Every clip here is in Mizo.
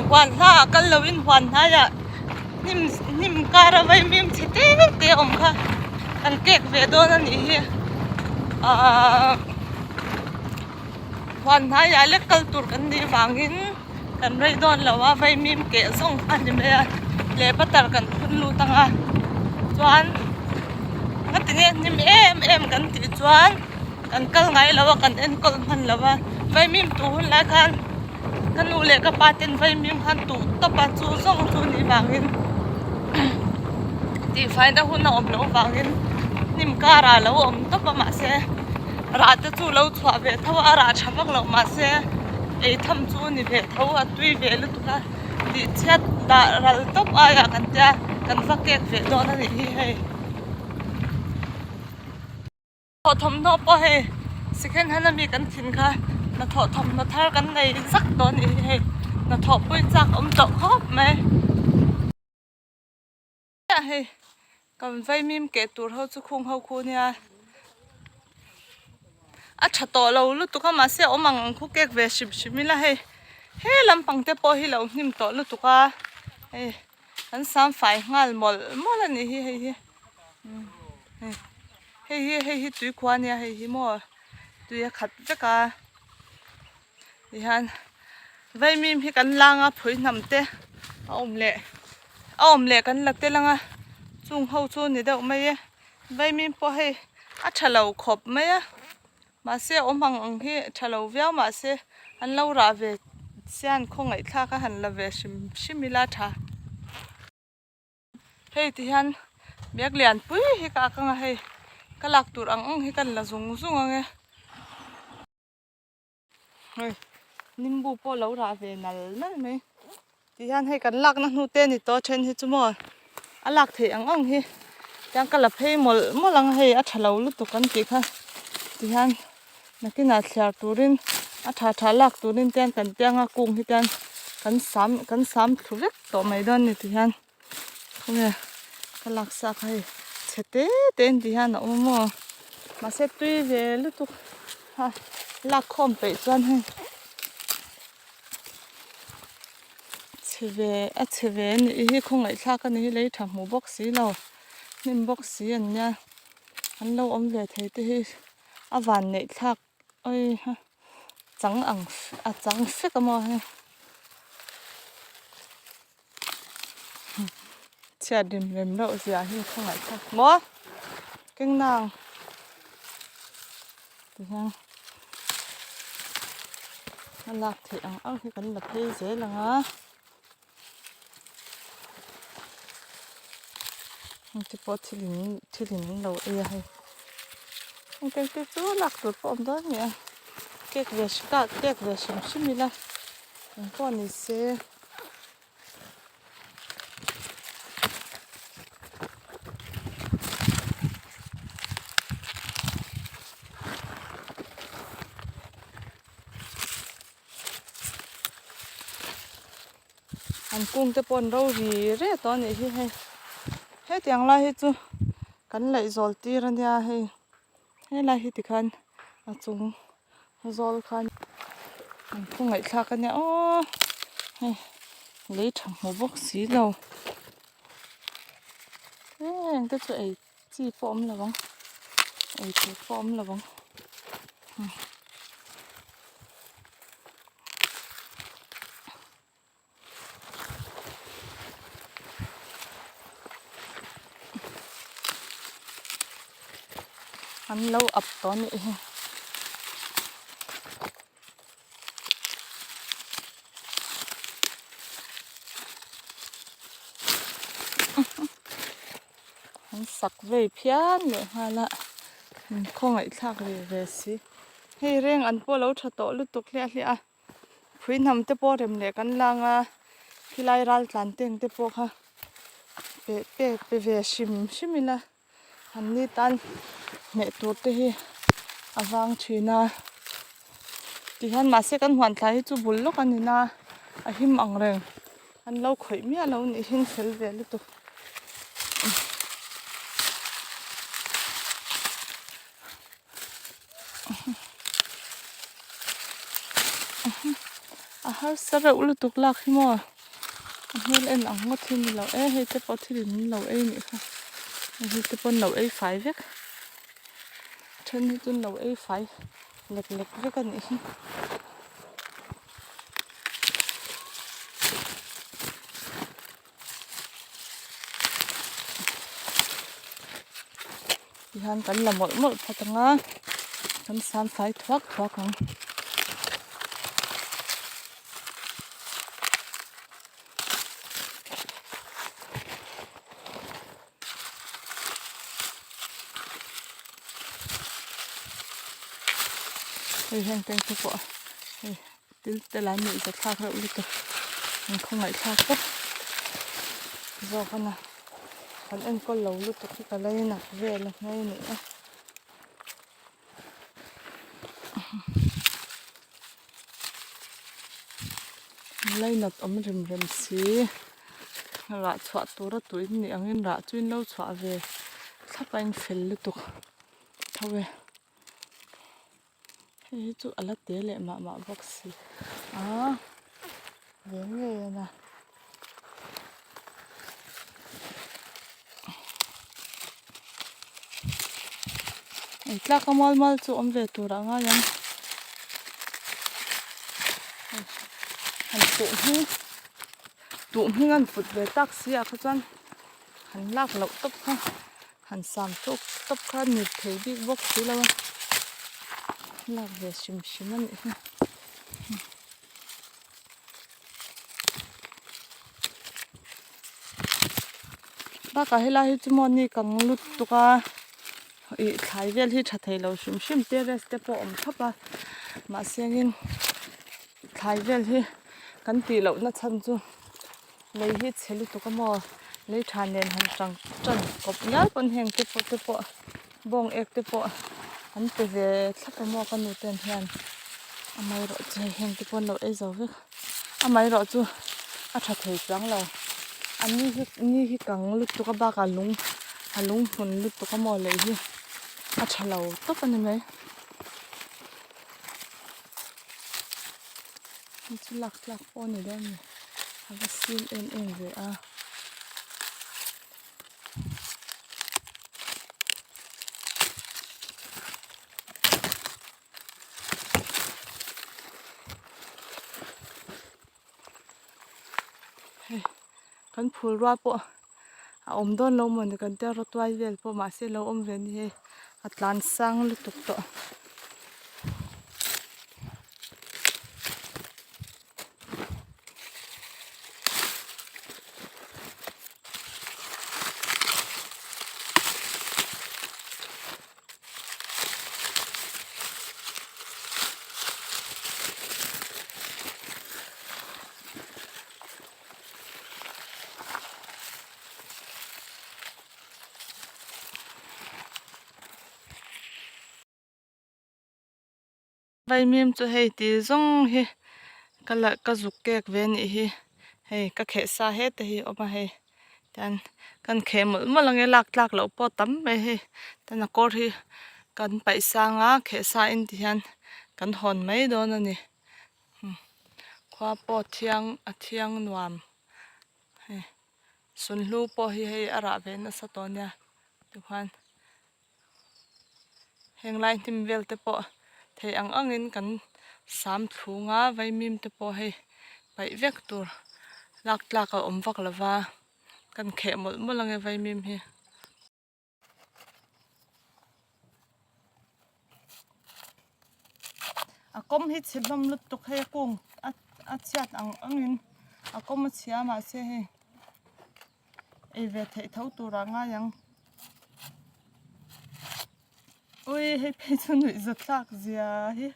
huan hla ah kal lo in huan hnai ah hnim hnim kar a vaimim chhe te te a awm kha kan kek ve dawn a nih hi ahh huan hnai ah lek kal tur kan nih vangin kan rei dawn lo a vaimim keh zawng a ni mai a leh butter kan phun lut ang a chuan nga tinge hnim em em kan tih chuan kan kal ngai lo a kan enkawl hman lo a vaimim tuh hun lai khan ka nu leh ka pa ten vaimim khan tuh tawp a chu zawng chu nih vangin tihfaina hun a awm loh vangin hnim karah a lo awm tawp a mahse rah te chu lo chhuah ve tho a rah tha vak loh mahse ei tham chu a ni ve tho a tui ve lutuk a tih chhiat dah ral tawp aiah kan tia kan va kek ve dawn a nih hi hei. Thawh thawmhnaw pawh hei second hand ami kan thin kha hnathawh thawmhnaw thar kan nei zak tawh a nih hi hei hnathawh pui chak awm tawh khawp mai hei kan vaimim keh tur ho chu khung ho khu nia a tha tawh lo lutuk a mahse awm ang ang khu kek ve hrim hrim ila hei he lampang te pawh hi lo hnim tawh lutuk a hei an sam fai nghal mawlh mawlh a nih hi hei hi. Hei hi hei hi tui khua ania hei hi maw tui a khat vek a tihian vaimim hi kan lang a phui hnam te a awm leh a awm leh kan la tel ang a chung ho chu ni deuh mai e vaimim pawh hei a tha lo khawp mai a mahse a awm ang ang hi tha lo viau mahse an lo rah ve chian khawngaihthlak a han la ve hrim hrim ila tha. Hei ti hian bag lian pui hi ka ak ang a hei ka lak tur ang ang hi ka la zung zung ang e hei nimbu pawh lo rah ve nal nal mai ti hian hei kan lakna hnu te a ni tawh a then hi chu maw a lak theih ang ang hi tiang ka la phei mawlh mawlh ang a hei a tha lo lutuk an tih kha ti hian nakinah thliar turin a tha tha lak turin te hian kan tiang a kung hi te hian kan sam kan sam thlu vek tawh mai dawn a ni ti hian. Khawnge ka lak sa kha hei chhe te te in ti hian a awm a maw mahse tui ve lutuk a lak khawm peih chuan hei chhe ve a chhe ve a nih hi khawngaihthlak a ni hi lei tha hmuh bawk si lo hnim bawk si an nia an lo awm ve thei te hi a van neih thlak awi ha chang ang a chang fek a maw hei. Chhiat rim rem reuh zia hi khawngaih thlak maw keng nang tihian a lak theih ang ang hi kan la phei zel ang a heng te pawh thil in thil in an lo ei a hei heng te te chu lak tur pawh a awm dawn a ni a cake ve cake ve hrim hrim ila engpawh ni se. An kung te pawh an ro ri riai tawh a nih hi hei hetiang lai hi chu kan laih zawl tir a nia hei helai hi tikhan a chung zawl khan an khawngaih thlak a nia aw hei lei tha hmu bawk si lo heng te chu ei chi pawh awm lo ang ei tur pawh awm lo ang. An lo up tawh a nih hi. An sak vei phian leh nghal a in khawngaih thlak ve ve si. Hei reng an pawh lo tha tawh lutuk hliah hliah a. Phui hnam te pawh rem leh kan lang a, khilai ral tlan teng te pawh kha pe pe pe ve hrim hrim ila an ni tan hmeh tur te hi a vang thin a tihian mahse kan huan thlai hi chu bul lawk a ni na a him ang reng an lo khawih miah lo nih hi an fel ve lutuk. A harsa reuh lutuk lak hi maw. A hmel en ang ngawt hi ni lo e hei te pawh thil in min lo ei nih kha hei te pawh an lo ei fai vek then hi chu an lo ei fai lek lek vek a nih hi. Tihian kan la mawlh mawlh phawt ang a kan sam fai thuak thuak ang. Hei heng te te pawh hei thil te lai nuih za thlak reuh lutuk an khawngaih thlak tawp zawk a na kan enkawl lo lutuk hi ka lei nak vel a hmei a ni a. Lainat awm rem rem si rah chhuah tura tui ni angin rah chu in lo chhuah ve thlap a in fel lutuk tho e hei hi chu a la te leh mah mah bawk si a ve ngei a na. Ei tlak a mual mual chu awm ve tur ah ngai ang han tuh hming tuh hming an put ve tak si ah kha chuan han lak loh tawp kha han sam tawk tawp kha a ni thei bik bawk si lo a lak ve hrim hrim a nih hi. Bakah helai hi chu maw ni kang lut tuk a ih thlai vel hi tha thei lo hrim hrim terrace te pawh a awm thlap a mahse angin thlai vel hi kan tih loh na chhan chu lei hi chhe lutuk a maw lei tha nen han tang tan kawp ngial pawn heng te pawh te pawh bawng ek te pawh an pe ve thlap a maw ka nu ten hian amaherawhchu hei heng te pawh an lo ei zo vek amaherawhchu a tha thei chuang lo a ni hi ni hi kang lutuk a bakah lung a lung hmun lutuk a maw lei hi a tha lo tawp a ni mai. Hei chu lak tlak pawh a ni dawn a ni a va sil em em ve a. Hei kan phul rual pawh a awm dawn lo mawni kan tia rawtuai vel pawh mahse lo awm ve a ni hei a tlan sang lutuk tawh. Vaimim chu hei ti zawng hi ka la ka zuk kek ve anih hi hei ka kheh sa hete hi a awm a hei tian kan kheh mawlh mawlh ang e lak tlak loh pawh a tam mai hei tian a kawr hi kan paih sang a kheh sa in ti hian kan hawn mai dawn a ni khua pawh thiang a thiang nuam hei sunhlu pawh hi hei a rah ve nasa tawh a nia tikhuan. Heng lai hnim vel te pawh thei ang angin kan sam thlung a vaimim te pawh hei paih vek tur lak tlak a awm vak lova kan kheh mawlh mawlh ange vaimim hi. A kawm hi chhe hlawm lutuk hei a kung a chhiat ang angin a kawm a chhia mahse hei. Ei ve theih tho turah ngai ang. Ui hei phei chu nuih za thlak zia hi.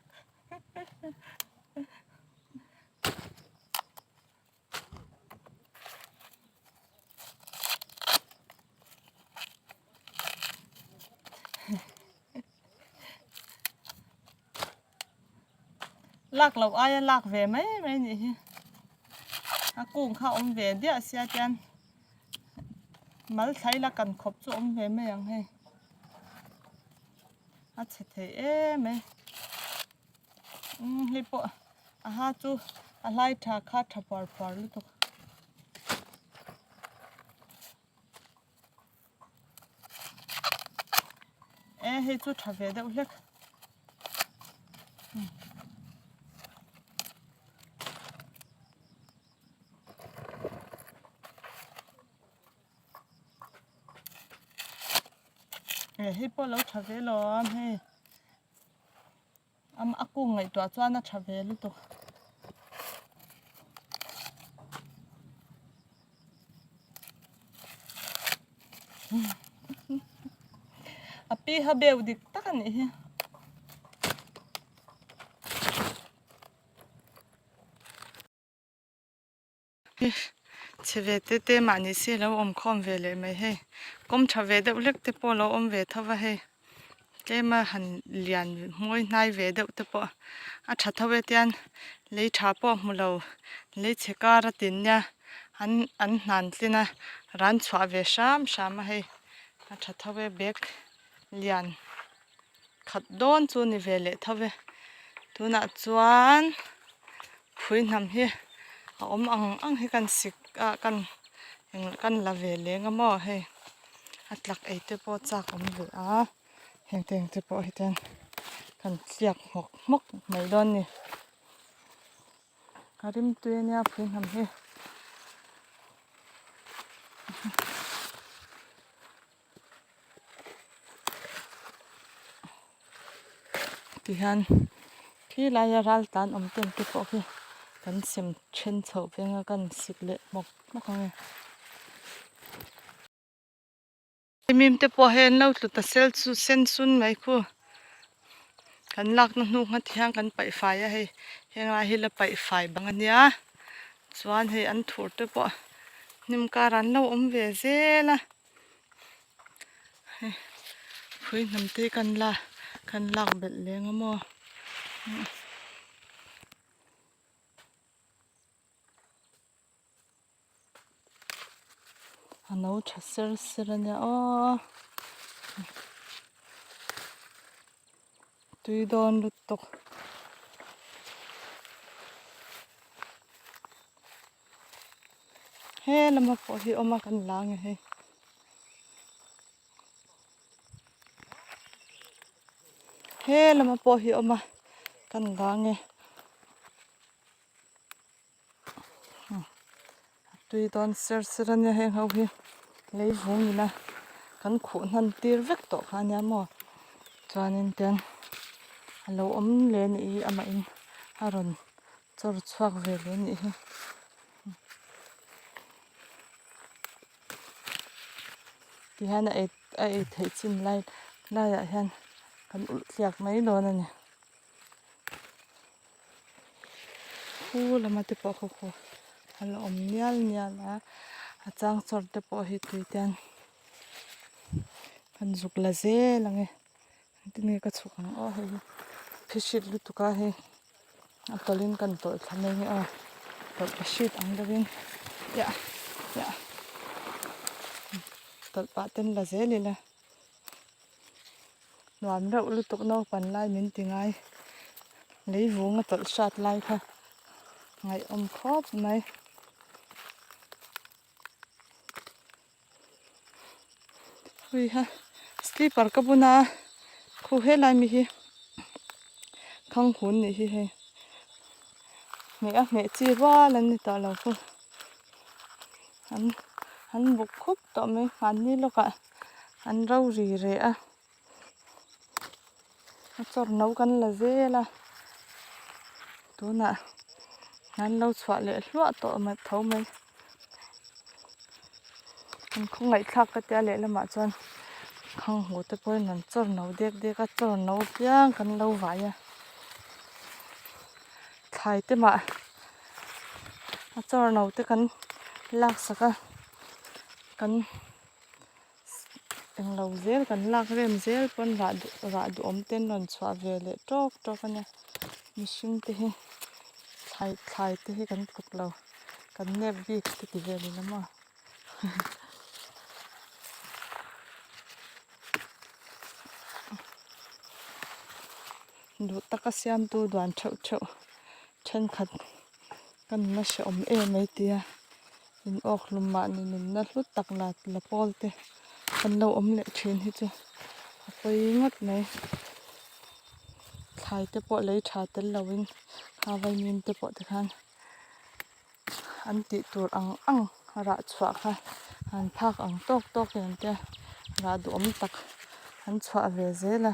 Lak loh aia lak ve mai mai nih hi a kung kha awm ve diah sia chuan mal thlai la kan khawp chu awm ve mai ang hei a chhe thei em mai umm hei pawh a ha chu a hlai tha kha tha puar puar lutuk. hei chu tha ve deuh hlek. E hei pawh lo tha ve lawm hei a kung ngaihtuah chuan a tha ve lutuk. A pi ha beu dik tak a nih hi. Chhe ve te te mahni si lo awm khawm ve leh mai hei kawm tha ve deuh hlek te pawh lo awm ve tho va hei tlema han lian hmawi hnai ve deuh te pawh a tha tho e tian lei tha pawh hmu lo lei chhe kar a tin nia an an hnan tlin a ran chhuah ve hram hram a hei a tha tho e bag lian khat dawn chu ni ve leh tho e tunah chuan. Phui hnam hi a awm ang ang hi kan sik a kan eng kan la ve leng a maw hei a tlak ei te pawh chak awm ve a heng te ang te pawh hi ten kan tliak hmawk hmawk mai dawn a ni a rimtui ania phui hnam hi. Tihian khi laia ral tan awm ten te pawh khi kan sem then chhoh veng a kan sik leh hmawk hmawk ang e. Mim te pawh hei an lo tlu ta sel chu sen sun mai khu kan lakna hnu nghat hian kan paih fai a hei heng lai hi la paih fai bang ania chuan hei an thur te pawh hnim karah an lo awm ve zel a. Hei phui hnam te kan la kan lak belh leng a maw a no tha ser ser a nia aw tui dawn lutuk. He lama pawh hi awm a kan la nge hei. He lama pawh hi awm a kan la nge. A tui dawn ser ser a nia heng ho hi lei vung ina kan khuh hnan tir vek tawh kha ania maw. Chuanin tiang a lo awm leh a nih hi amahin a rawn chawr chhuak ve leh a nih hi. Tihian a ei a ei theih chin lai laiah hian kan ulh tliak mai dawn a ni. Khu lama te pawh khaw khaw a la awm nial nial a a chang chawr te pawh hi tui te hian kan zuk la zel ang e engtin nge ka chhuk ang aw hei hi phihrit lutuk a hei. A tawlhin kan tawlh thla mai nge aw tawlh pa hrit ang deuhin yah yah tawlh pah ten la zel ila nuam reuh lutuk naupan lai min ti ngai lei vung a tawlh hrat lai kha ngaihawm khawp mai. Hui ha slipper ka bun a khu helai mi hi khang hun nih hi hei hmeh a hmeh chi rual an ni tawh lo khu an an buk khup tawh mai mahni lawkah an ro ri reh a a chawr no kan la zel a tunah an lo chhuah leh hluah tawh tho mai. An khawngaihthlak ka tia lehlamah chuan khang hmuh te pawhin an chawr no dek dek a chawr no piang kan lo vai a thlai te mah a chawr no te kan lak sak a kan englo zel kan lak rem zel pawn rah duh rah duhawm te an rawn chhuah ve leh tawk tawk a nia mihring te hi thlai thlai te hi kan tluk lo kan nep bik te ti vel ila maw duh taka siamtu duan theuh theuh thenkhat ka nuna hrehawm em mai tia. In awk hlum mahni nunna hlu tak la la pawl te an lo awm leh thin hi chu a pawi. pawi ngawt mai. Thlai te pawh lei tha tel lovin kha vaimim te pawh tikhan an tih tur ang ang rah chhuah kha an phak ang tawk tawk in te rah duhawm tak an chhuah ve zel a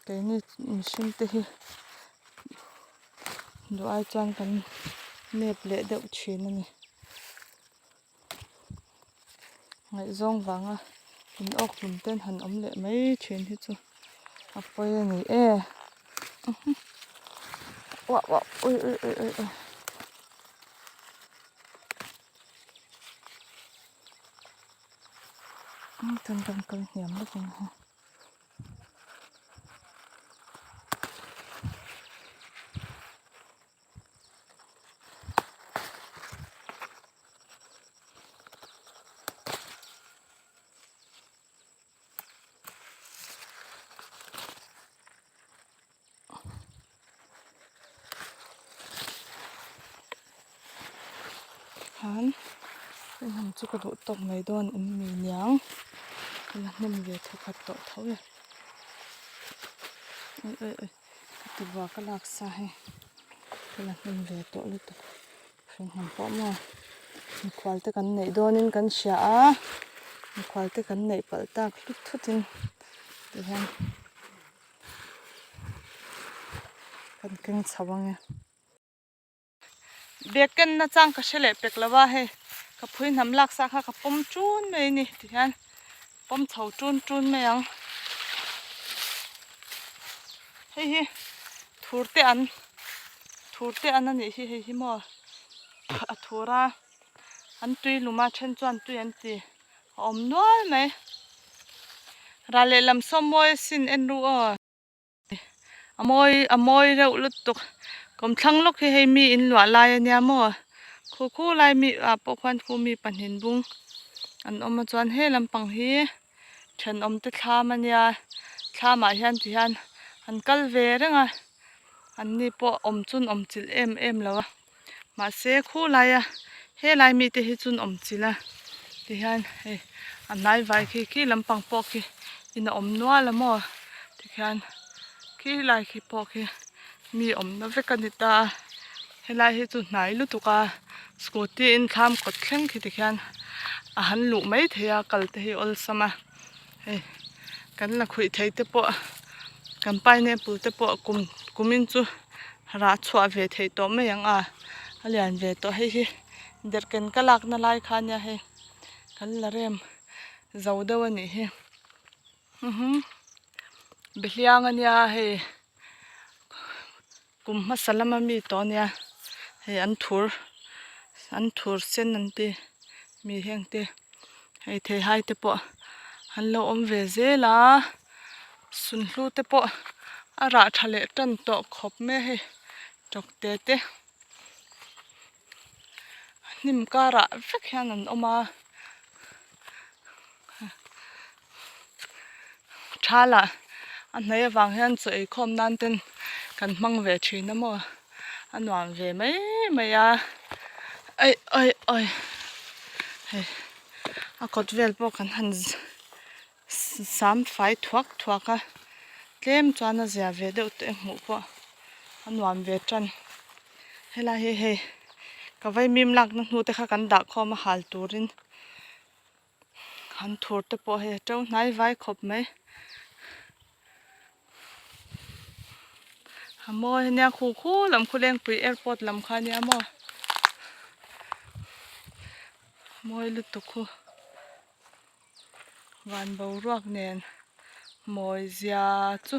keini mihring te hi duh ai chuan kan nep leh deuh thin a ni. Ngaihzawng vanga in awk hlum ten han awm leh mai thin hi chu a pawi a ni e uah uah ui ui ui ui ui chuan kan kal hniam vek ang ha. Khan hnam chu ka duh tawk mai dawn em mi niang ka la hnem ve thawkhat tawh tho e ui ui ui. Ka ti buak a lak sa hei ka la hnem ve tawh lutuk hringham pawh maw mikhual te kan neih dawnin kan hria a mikhual te kan neih palh tak hlut thutin tihian kan keng chho ang e. Bag ken na chang ka hre leh pek lo a hei ka phui hnam lak sa kha ka pawm tun mai a ni tihian pawm chho tun tun mai ang hei hi thur te an thur te an a nih hi hei hi maw a thur a an tui lum a then chuan tui an ti a awm nual mai ral lehlam saw mawi asin en ru aw. A mawi a mawi reuh lutuk kawmthlang lawk hi hei mi in luah lai a nia maw khu khu lai mi ah pawh khuan khu mi pahnih bung an awm a chuan he lampang hi thenawm te thlam a nia thlam ah hian ti hian an kal ve reng a an ni pawh awm chu an awm chilh em em lo a mahse khu laia helai mite hi chu an awm chilh a tihian hei a hnai vai khi khi lampang pawh khi in a awm nual a maw tikhian khi lai khi pawh khi mi awmna vek a ni ta a helai hi chu hnai lutuk a scooty in thlam kawt thleng khi tikhian a han luh mai thei a kal te hi awlsam a hei kan la khuih thei te pawh kan pineapple te pawh kum kumin chu rah chhuah ve theih tawh mai ang a a lian ve tawh hei hi derhken ka lakna lai kha ania hei kan la rem zo deuh a nih hi behliang ania hei kum hmasa lama mi tawh ania hei an thur an thur sen an ti mi heng te hei theihai te pawh an lo awm ve zel a sunhlu te pawh a rah tha leh tan tawh khawp mai a hei tawkte te hnim karah vek hian an awm a thalah a hnaih avang hian chaw eikhawm nan ten kan hmang ve thin a maw a nuam ve mai mai a aih aih aih hei a kawt vel pawh kan han sam fai thuak thuak a tlem chuan a zia ve deuh teh hmuh pawh a nuam ve tan helai hi hei ka vaimim lakna hnu te kha kan dah khawm a hal turin an thur te pawh hei a to hnai vai khawp mai a mawi ania khu khu lam khu lengpui airport lam kha ania maw mawi lutuk khu. Van boruak nen mawi zia chu.